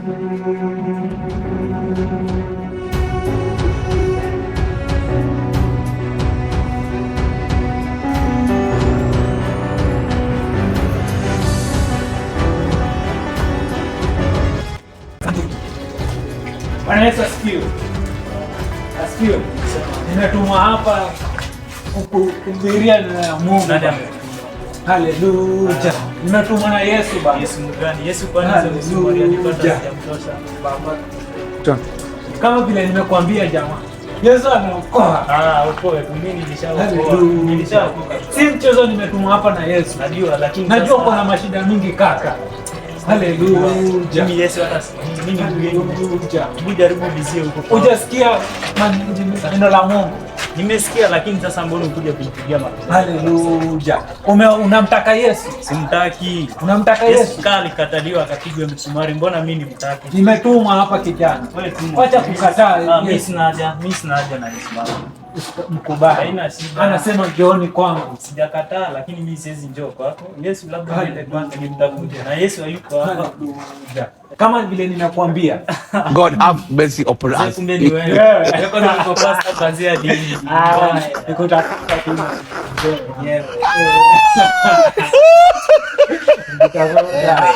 Bwana Yesu asifiwe. Asifiwe. Nimetumwa hapa kuhubiria neno la Mungu. Haleluya. Nimetumwa na Yesu baba. Yesu mgani? Yesu kwani msumari alipata sijamtosha. Baba. Kama vile nimekuambia jamaa. Yesu anaokoa. Ah, okoe tu, mimi nilishaokoa. Nilishaokoka. Si mchezo, nimetumwa hapa na Yesu. Najua, lakini najua kuna mashida mingi kaka. Haleluya. Mimi Yesu hata mimi mgeni. Hebu jaribu bizie huko. Hujasikia neno la Mungu? Nimesikia, lakini sasa mbona ukuja kunipigia makofi? Haleluya. Unamtaka Yesu? Simtaki. Unamtaka Yesu? Kali kataliwa akapigwa msumari, mbona mimi nimtaki? Nimetumwa hapa kijana. Wacha kukataa. Mimi sina haja, mimi sina haja na Yesu baba. Mkubali. Haina shida. Anasema njooni kwangu. Sijakataa, lakini mimi siwezi njoo kwako. Yesu labda niende kwanza nimtafute. Na Yesu hayuko hapa. Kama vile ninakwambia. God have mercy upon us. Kumbe ni wewe. Wewe kwanza uko pastor kuanzia dini. Ah, nikutafuta tu mwenyewe. Nikutafuta.